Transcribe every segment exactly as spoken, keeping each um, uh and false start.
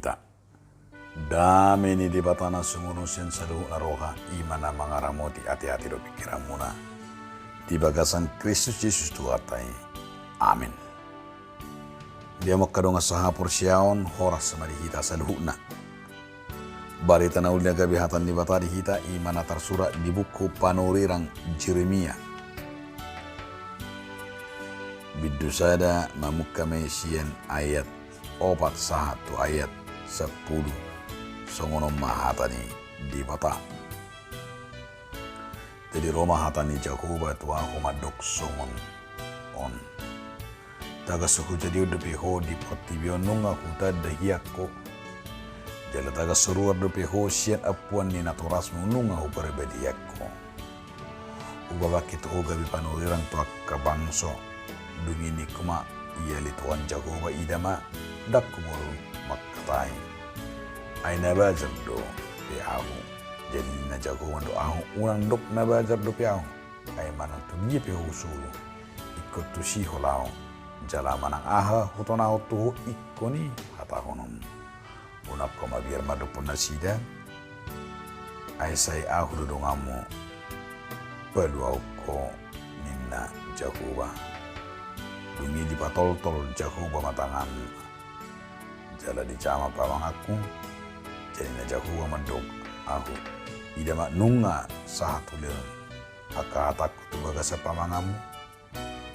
Amen. Dame ni Debata na sumurung sian saluhutna roha, i ma na mangaramoti ateate dohot pingkiranmuna di bagasan Kristus Jesus Tuhanta i. Amen. Di hamu angka dongan sahaporseaon, horas ma di hita saluhutna. Barita na uli na gabe hata ni Debata di hita, i ma na tarsurat di buku panurirang Jeremia. Bindu sada, mamungka ma i sian ayat opat sahat tu ayat sampulu. Songon on ma hata ni Debata. Jadi ro ma hata ni Jahowa tu ahu mandok songon on: Tagan so hujadihon dope ho di portibi on, nunga hutanda hian ho. Jala tagan so ruar dope ho sian ampuan ni natorasmu, nunga huparbadia hian ho. Hupabangkit ho gabe panurirang tu angka bangso. Dung i ningku ma, ialehon Jahowa, ida ma, ndang humurung mangkatai. Ai na bajar dope ahu. Jadi ninna Jahowa mandok ahu, unang dok na bajar dope ahu. Ai manang tu dia pe ho husuru, ingkon tusi ho laho. Jala manang aha hutonahon tu ho, ingkon i hatahonon. Unang ho mabiar mandophon nasida, ai sai ahu do donganmu, paluahon ho, ninna Jahowa. Dung i dipatoltol Jahowa ma tanganna, jala dijama pamanganku. Jadi ninna Jahowa mandok ahu, ida ma, nunga sahat hulehon angka hatangku tu bagasan pamanganmu.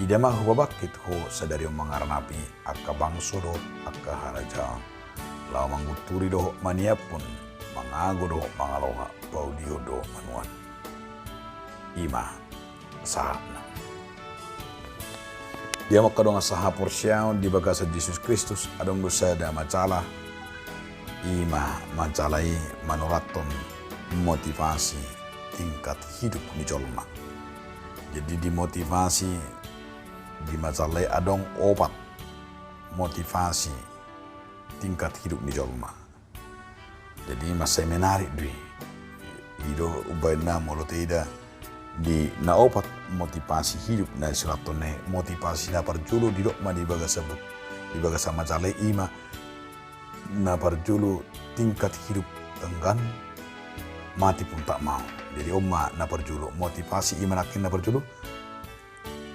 Ida ma, hupabangkit ho sadari on mangarnapi angka bangso dohot angka harajaon, laho mangunturi dohot maniaphon, mangago dohot mangaloha, paulihon dohot manuan. I ma sahatna. Di hamu angka dongan sahaporseaon di bagasan Jesus Kristus, adong do sada majalah, i ma majalah i manurathon motivasi tingkat hidup ni jolma. Jadi di motivasi, di majalah i adong opat motivasi tingkat hidup ni jolma. Jadi mansai menarik do i. I do umbahen na molo taida di na opat motivasi hidup na disurathon i, motivasi na parjolo didok ma di bagasan buk-, di bagasan majalah i, i ma na parjolo, tingkat hidup enggan, mati pun tak mau. Jadi on ma na parjolo motivasi, i ma nangkin na parjolo,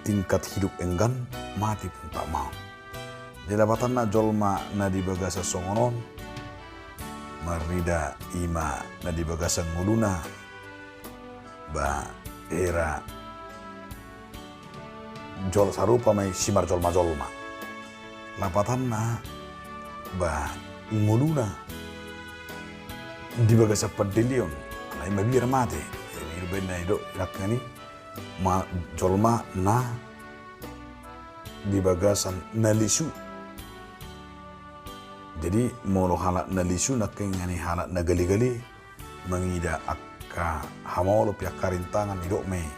tingkat hidup enggan, mati pun tak mau. Jadi lapatanna jolma na di bagasan songon on, marnida i ma na di bagasan ngoluna, ba hera jol-, sarupa ma i simarjolma-jolma. Lapatanna, ba ngoluna di bagasan pandeleon, alai mabiar mate. Jadi umbahen na didok nangkin i ma jolma na di bagasan na lesu. Jadi molo halak na lesu nangkin i halak na gale-gale, mangida angka hamaolon pe, angka rintangan, didok ma i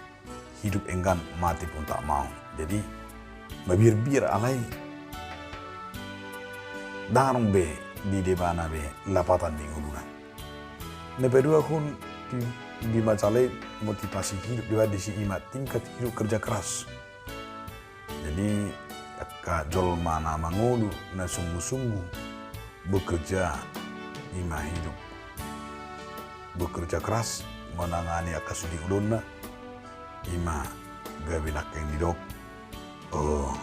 hidup enggan, mati pun tak mau. Jadi mabiar-biar, alai ndang adong be di debana be lapatan di ngoluna. Na paduahon di, di majalah i, motivasi hidup dibaen disi, i ma tingkat hidup kerja keras. Jadi angka jolma na mangolu, na sungguh-sungguh bekerja, i ma hidup bekerja keras manangani angka sude ulaonna, i ma gabe nangkin didok, eh,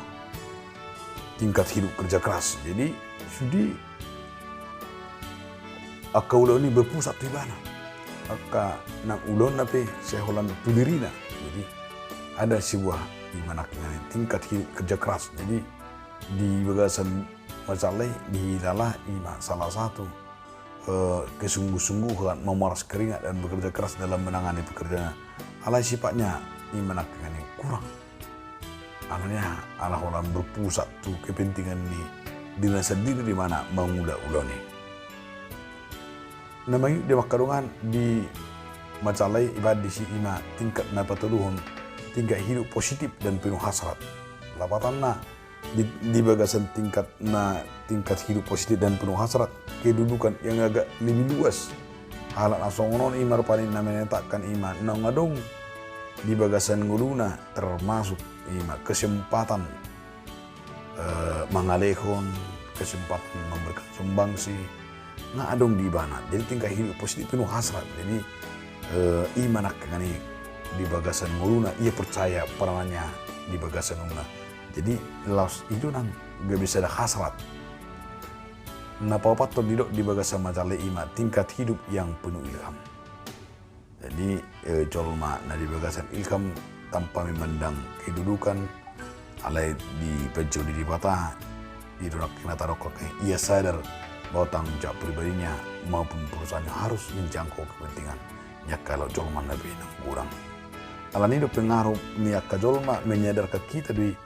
tingkat hidup kerja keras. Jadi sude angka ulaon i berpusat tu ibana. Angka nang ulaonna pe sai holan tu dirina. Jadi ada sebuah, i ma nangkin tingkat hidup kerja keras. Jadi di bagasan majalah i dihilala, i ma salah satu, eh, kesungguh-sungguhan, memeras keringat dan bekerja keras dalam menangani pekerjaannya. Alai sifatnya, i ma nangkin i, kurang. Alana i, ala holan berpusat tu kepentingan ni dirina sandiri di mana mangula ulaon i. Na mangihut di, angka dongan, di majalah i dibaen disi, i ma tingkat na patoluhon, tingkat hidup positif dan penuh hasrat. Lapatanna, di, di bagasan tingkat na, tingkat hidup positif dan penuh hasrat, kedudukan yang agak lebih luas. Halak na songon on i ma rupani na menetakkan, i ma naung adong di bagasan ngoluna, termasuk i ma kesempatan, eh, mangalehon, kesempatan memberikan sumbangsi, nga adong di ibana. Jadi tingkah hidup positif penuh hasrat. Jadi, eh, ima nangkaningan i di bagasan ngoluna, ia percaya peranannya di bagasan ngoluna. Jadi laos i do nang gabe sada hasrat. Na paopathon didok di bagasan majalah i ma tingkat hidup yang penuh ilham. Jadi, eh, jolma na di bagasan ilham tanpa memandang kedudukan, alai dipanjou ni Debata, i do nangkin na tadok nangkin, ia sadar bahwa tanggung jawab pribadinya maupun perusahaannya harus menjangkau kepentingan ni angka jolma na binahen godang. Alani i do pengaruh ni angka jolma menyadarkan hita do i,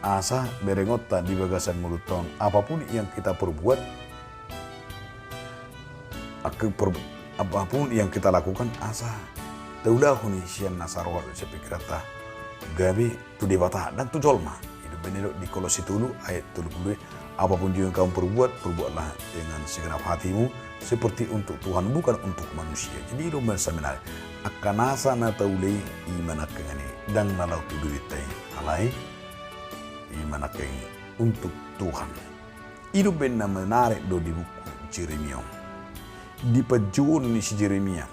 asa berengonta di bagasan ngolunta on, apapun yang kita perbuat, ake per-, apapun yang kita lakukan, asa taulahon i sian nasa roha dohot sian pingkiranta, gabe tu Debata, ndang tu jolma. I do umbahen didok di Kolose tolu ayat tolu pulu dua, apapun juga yang kamu perbuat, perbuatlah dengan segenap hatimu, seperti untuk Tuhan, bukan untuk manusia. Jadi i do umbahen saminari, angka nasa na taula i, ima nangkaningan i, ndang na laho tu dirinta i, alai ima nangkaningan i untuk Tuhan. I do umbahen na menarik do di buku Jeremia on. Dipanjouon ni si Jeremia.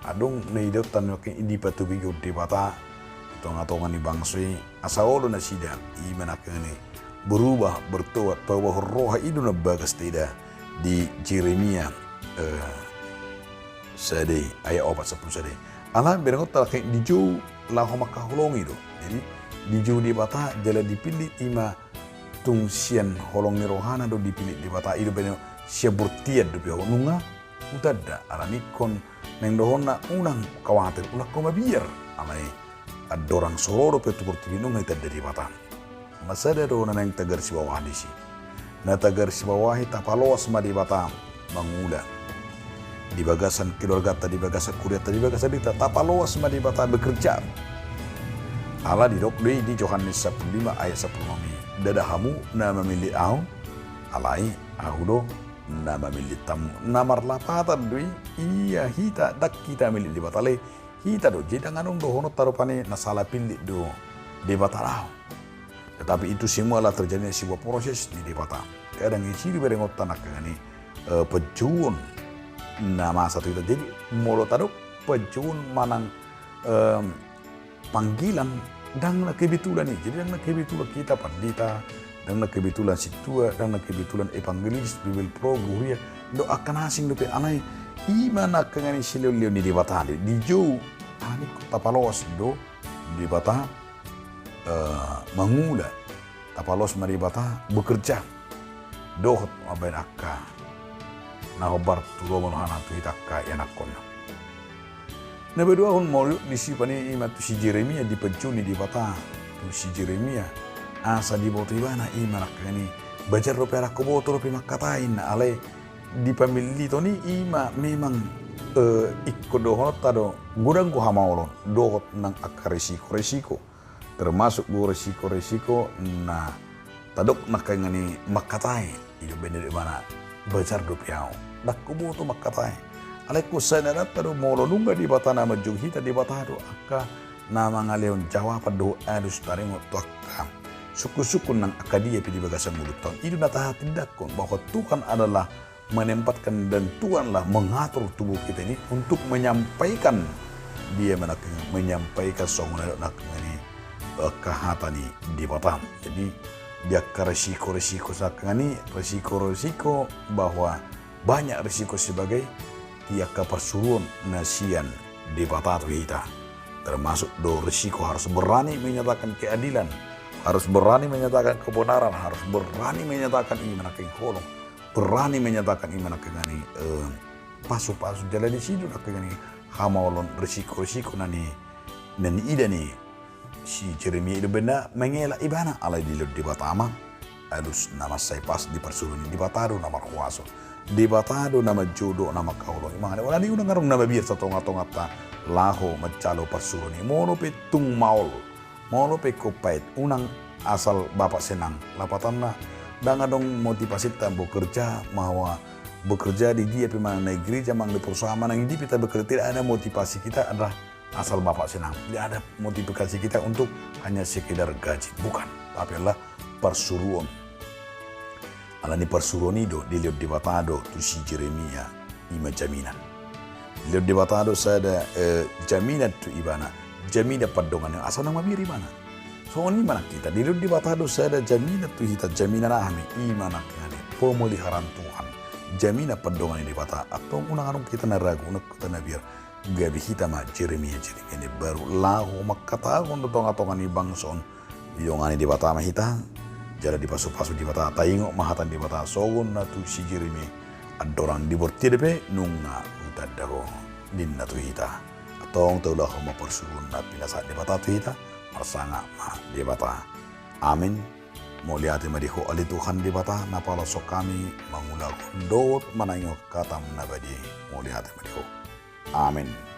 Adong na idaonta nangkin i dipatobihon Debata tu tongatonga ni bangso i, asa olo nasida, ima nangkaningan i, berubah, bertobat, paboahon roha, i do na bagas taida di Jeremia, eh, sada i, ayat opat sampulu sada i. Alai berengonta nangkin i dijou laho mangkaholongi do. Jadi dijou Debata jala dipillit, ima tung sian holong ni rohana do dipillit Debata, i do umbahen sian bortian dope ho nunga hutanda, alani ingkon naeng dohonna unang khawatir, unang ho mabiar, alai andorang so ro dope tu portibi nunga ditanda Debata. Ima sada do na naeng tagarsibawahi disi. Na tagarsibawahi, tapaloas ma Debata mangula. Di bagasan keluarganta, di bagasan kurianta, di bagasan dirinta, tapaloas ma Debata bekerja. Ala didok do i di Johannes sampulu lima ayat sampulu onom i, ndada hamu na mamillit ahu, alai ahu do na mamillit hamu. Na marlapatan do i, ia hita, ndang hita mamillit Debata, alai hita do. Jadi ndang adong dohononta rupani na sala pillit do Debata laho. Tetapi itu semua adalah terjadi sebuah proses di Debata. Kadang disi do berengonta nangkaningan i, eh, panjouon na masa tu hita. Jadi molo tadok panjouon manang, em, panggilan, ndang na kebetulan i. Jadi ndang na kebetulan hita pandita, ndang na kebetulan sintua, ndang na kebetulan evangelis, Bibelvrouw, guru huria, dohot angka na asing dope, alai ima nangkaningan i silehonlehon ni Debata do i. Dijou, alani ingkon tapaloas do Debata, eh, mangula. Tapaloas ma Debata bekerja. Dohot mambahen angka na hombar tu lomo ni rohana tu hita angka ianakhonna. Na paduahon molo didok disi rupani, ima tu si Jeremia, dipanjou ni Debata tu si Jeremia, asa diboto ibana, ima nangkaningan i, bajar dope, ndang huboto dope mangkatai, ninna. Alai dipamilliton i, ima memang, eh, ingkon dohononta do, godang do hamaolon dohot nang angka resiko-resiko. Termasuk do resiko-resiko na tadok nangkaningan i mangkatai. I do umbahen didok ibana, bajar dope ahu, ndang huboto mangkatai. Alai ingkon sadaranta do, molo nunga Debata na manjou hita, Debata do angka na mangalehon jawaban dohot alus taringot tu angka sungkun-sungkun nang angka dia pe di bagasan ngolunta on. I do na tahatindangkon bahwa Tuhan adalah menempatkan dan Tuhanlah mengatur tubuh kita ini untuk menyampaikan, dia mana, menyampaikan songon na didok nangkaningan i, eh, hata ni Debata. Jadi di angka resiko-resiko nangkaningan i, resiko-resiko bahwa banyak resiko sebagai di angka parsuruon na sian Debata tu hita. Termasuk do resiko harus berani menyatakan keadilan, harus berani menyatakan kebenaran, harus berani menyatakan, ima nangkaningan i, holong, berani menyatakan, ima nangkaningan i, eh, pasupasu. Jala disi do nangkaningan i hamaolon, resiko-resiko na ni, na niida ni si Jeremia. I do umbahen na mangelak ibana, alai dilehon Debata ma alus na mansai pas. Di parsuru ni Debata do na marhuaso, Debata do na manjou dohot na mangkaholongi. Ima nangkaningan i, unang adong na mabiar satonga-tonganta laho manjalo parsuruon i. Molo pe tung maol, molo pe ingkon pait, unang asal bapak senang. Lapatanna, ndang adong motivasinta bekerja, bahwa bekerja di dia pe, manang na di gereja, manang di perusahaan, manang di dia pe tabekerja, tidak ada motivasi kita adalah asal bapak senang. Tidak ada motivasi kita untuk hanya sekedar gaji. Bukan. Tapi adalah parsuruon. Alani parsuruon i do dilehon Debata do tu si Jeremia, i ma jaminan. Dilehon Debata do sada, eh, jaminan tu ibana, jaminan pandonganan, asa unang mabiar ibana. Songon i ma nang hita, dilehon Debata do sada jaminan tu hita, jaminan aha ma i? I ma nang hita, pemeliharaan Tuhan, jaminan pandonganan ni Debata. Antong unang adong hita na ragu, unang hita na biar. Gabe hita ma Jeremia, Jeremia na imbaru, laho mangkatahon tu tongatonga ni bangso on, didongani Debata ma hita, jala dipasupasu Debata. Taingot ma hata ni Debata songon na tu si Jeremia: Andorang di bortian pe nunga hutanda ho, ninna tu hita. Antong taulahon ma parsuruon na pinasahat Debata tu hita, marsangap ma Debata. Amen. Mauliate ma di Ho ale Tuhan Debata, na palos hami mangulahon dohot manaingihon hataM na badia i. Mauliate ma di Ho. Amen.